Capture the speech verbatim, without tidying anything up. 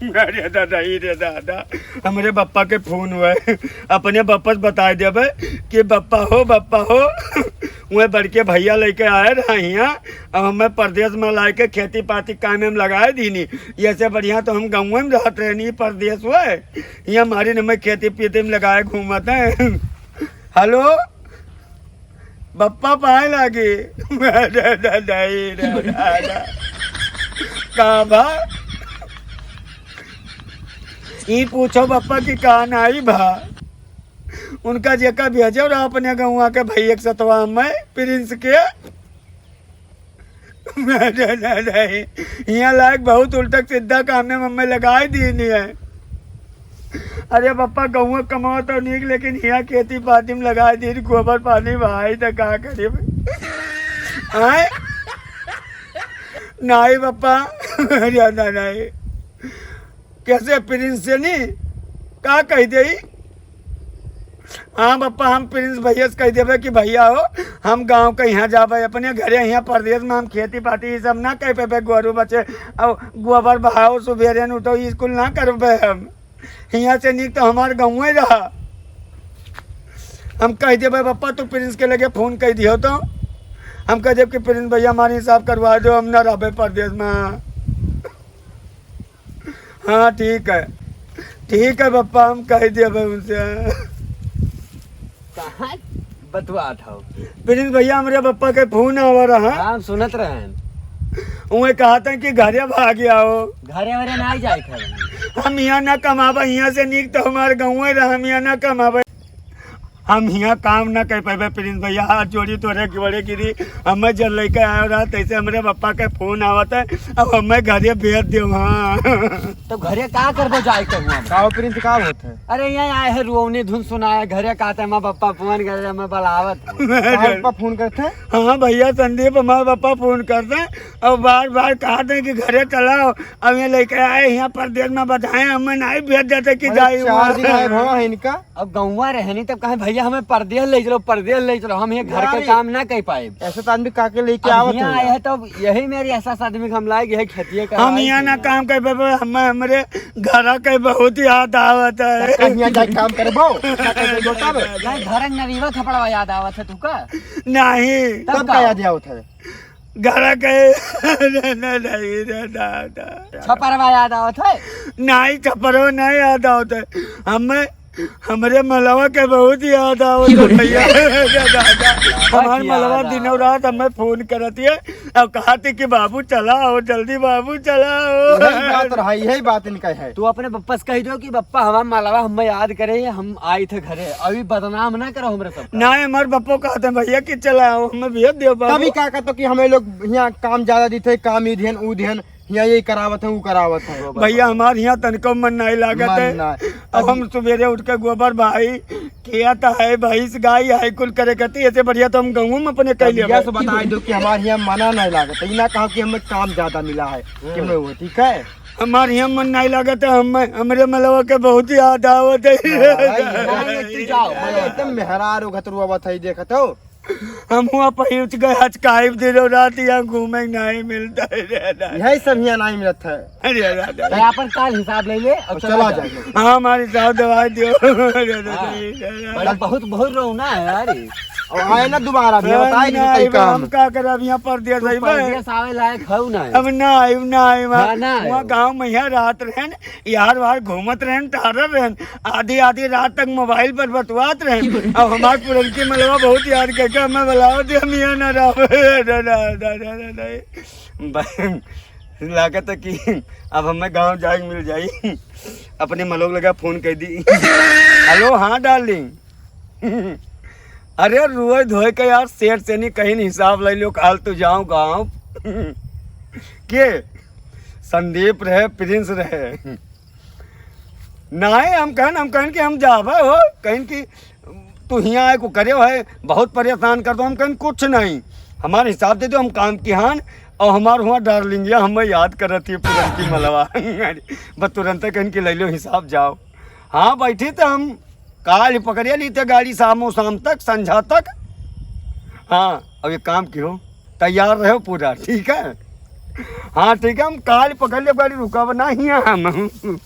अरे दादा, ई रे दादा, हमरे बप्पा के फोन हुआ है। अपने बप्पा से बताइ देबे कि बप्पा हो, बप्पा हो, वह बड़के भइया लइके आए रहा हियाँ। अब हमें परदेस में लाइके खेती पाती काम में लगाए दीनी। ये से बढ़िया तो हम गाँव में रहत रहनी, परदेस हुआ है। हियाँ मारी न हमें खेती पीती में लगाए घूमत हैं। हेलो, बप्पा पाए लागे। नहीं रे दादा। का भा? ई पूछो बप्पा कि का नाई भा? उनका जेका भेजो रहा अपने गौवा के भइया के सतवा में, प्रिंस के। नहीं, नहीं, नहीं। हियाँ लायक बहुत उल्टा सीधा काम में मम्मी लगाए दीनी है। अरे पप्पा, गौवा कमाओ तो नीक, लेकिन हियाँ खेती पाती में लगाए दीन, गोबर पानी भाई, तो का करी? आए? नहीं पप्पा, ज्यादा नहीं। कैसे प्रिंस से नहीं? का कह दे? हाँ पप्पा, हम प्रिंस भइया से कह देबे कि भइया हो, हम गाँव के हियाँ जाबे, अपने घरे हियाँ परदेस में हम खेती पाती ई सब ना कर पेबे, गोरू बचे और गोबर बहाओ, सुबेरे न उठो, ई कुल ना करबे हम। हियाँ से नीक तो हमार गाँवे रहा। हम कह देबे पप्पा, तू प्रिंस के लगे फोन कर दियो तो हम कह देब कि प्रिंस भइया, हमारे हिसाब करवा दो, हम ना रहबे परदेस में। हाँ, ठीक है, ठीक है पप्पा, हम कह देबे उनसे। कहाँ बतवात हो? प्रिंस भइया, हमरे पप्पा के फोन आवा रहा। हाँ, हम सुनत रहन। उहे कहत हैं कि घरे भाग आओ। घरे वरे ना जाए थे। हम हियाँ ना कमाबे, हियाँ से नीक तो हमार गाँवे रहा, हम हियाँ ना कमाबे। हम हियाँ काम ना कर पाबे प्रिंस भइया, हाथ जोड़ी तोरे गोड़े गिरी। हमें जब लइके आयो रहा, तैसे हमरे पप्पा के फोन आवत है, अब हमें घरे भेज दो। हाँ। तो घरे का करबो जाए के हुआ? का हो प्रिंस, का होत है? अरे, यहाँ आए हैं, रुअवनी धुन सुनाए, घरे का ते हमार पप्पा फोन करे, हमें बुलावत है। का पप्पा फोन करते हैं? हाँ भइया संदीप, हमार पप्पा फोन करते हैं और बार बार कहते हैं कि घरे चलाओ। अब ये लइके आए, यहाँ परदेस में बधाए, हमें नहीं भेज देते कि अरे, जाई चार हुआ। दिन आए भवा है इनका। अब गौवा रहनी तब कहे, "भइया, हमें परदेस ले चलो, परदेस ले चलो, हम ये घर का अरे, काम ना कर पाए।" ऐसे तो आदमी का के लेके अब आवत हियाँ है आए यार। हैं, तब यही मेरी एहसास आदमी के हम लाए, यही खेतिए का हम लाए हियाँ थे ना यार। काम कर पाबे, हम, हमरे घर के बहुत याद आवत है। तो कहीं हियाँ जाके काम करबो? क्या करबो तब? नहीं, घर के नरीवा थपड़वा याद आवत है तुका? नहीं। तब तब का? का याद आवत है? घर के, नहीं, नहीं, नहीं, नहीं, नहीं। छपरवा याद आवत है? नहीं, छपरवा नहीं याद आवत है। हमें, हमरे मलवा के बहुत याद आवत है भइया। हमार बात याद मलवा आवत। दिनों रात हमें फोन करत है और कहत है कि "बाबू चला आओ, जल्दी बाबू चला आओ।" यही बात रहा, यही बात इनका है। तू अपने पप्पा से कह दो कि "पप्पा, हमार मलवा हमें याद करे, हम आई थे घरे, अभी बदनाम ना करो हमरे सब।" नहीं, हमार पप्पो कहत हैं भइया कि "चला आओ, हमें भेज दो बाबू।" तभी का कहतो कि हमें लोग यहाँ काम ज्यादा दी थे, काम ई ध्यान, ऊ ध्यान, यहाँ ये करावत है, ऊ करावत है। भइया, हमार यहाँ तनिको मन नहीं लागत मन है। ना। अब हम सुबेरे उठ के गोबर भाई, खेत है, भैंस, गाय है, कुल करे करती, ऐसे बढ़िया तो हम गाँव में अपने कह तब लिया यह भाई। से बताई दो कि हमार यहाँ मना नहीं लागत है, ई ना कहो कि हमें काम ज्यादा मिला है, कि हम्म। हमें वो, ठीक है? हमार यहाँ मन नहीं लागत है, हम, हमरे मलवा के बहुत याद आवत है। नहीं, नहीं, तू जाओ, मैं एकदम मेहरारू घतरू आवत है, देखत हो। हम हुआ पहुँच गए, हचकाइब दिनों रात यहाँ घूमे नहीं मिलता है रे दादा। यही सब यहाँ नहीं मिलत है। अरे दादा। तो अपन काल हिसाब ले ले और और चला चला जाए। जाए। हाँ, हमारे साथ दवाई दियो। अरे दादा, हाँ। अरे दादा। बड़ा बहुत, बहुत रोना है यार। और आए ना दोबारा भी, हाँ, बताए नहीं, नहीं, कई काम। हम का करब, यहाँ परदेस तू आइबे। परदेस आवे लायक हऊ ना। अब ना आइब, ना आइब। हाँ, ना वहाँ आइब। गाँव में यहाँ रात रहन, यार वार घूमत रहन, टहरत रहन, आधी आधी रात तक मोबाइल पर बतवात रहन। अब हमार पुरनकी मलवा बहुत याद करके हमें बुलावत है, हम यहाँ ना रहब। ब-, लागत है कि अब हमें गाँव जाए के मिल जाई। अपने मलोग लगा फोन कर दी। हेलो, हाँ डार्लिंग। अरे रोए धोए के यार सेठ से नहीं कहीं हिसाब ले लो, काल तो जाऊँ गाँव। के? संदीप रहे, प्रिंस रहे। नाहीं, हम कहन, हम कहन कि हम जाबे हो, कहन कि तू हियाँ आए को करे है, बहुत परेशान कर दो। हम कहन कुछ नहीं, हमारे हिसाब दे दो, हम काम किहान, और हमार हुआ डार्लिंगिया हमें याद करत ही पुरनकी मलवा। बस तुरंते कहन कि ले लो हिसाब, जाओ। हाँ, बैठी तो हम काल पकड़े ली थे गाड़ी शामो शाम तक, संझा तक। हाँ, अब एक काम किहो, तैयार रहो पूरा, ठीक है? हाँ ठीक है, हम काल पकड़ लेब गाड़ी, रुकब नाहीं हम।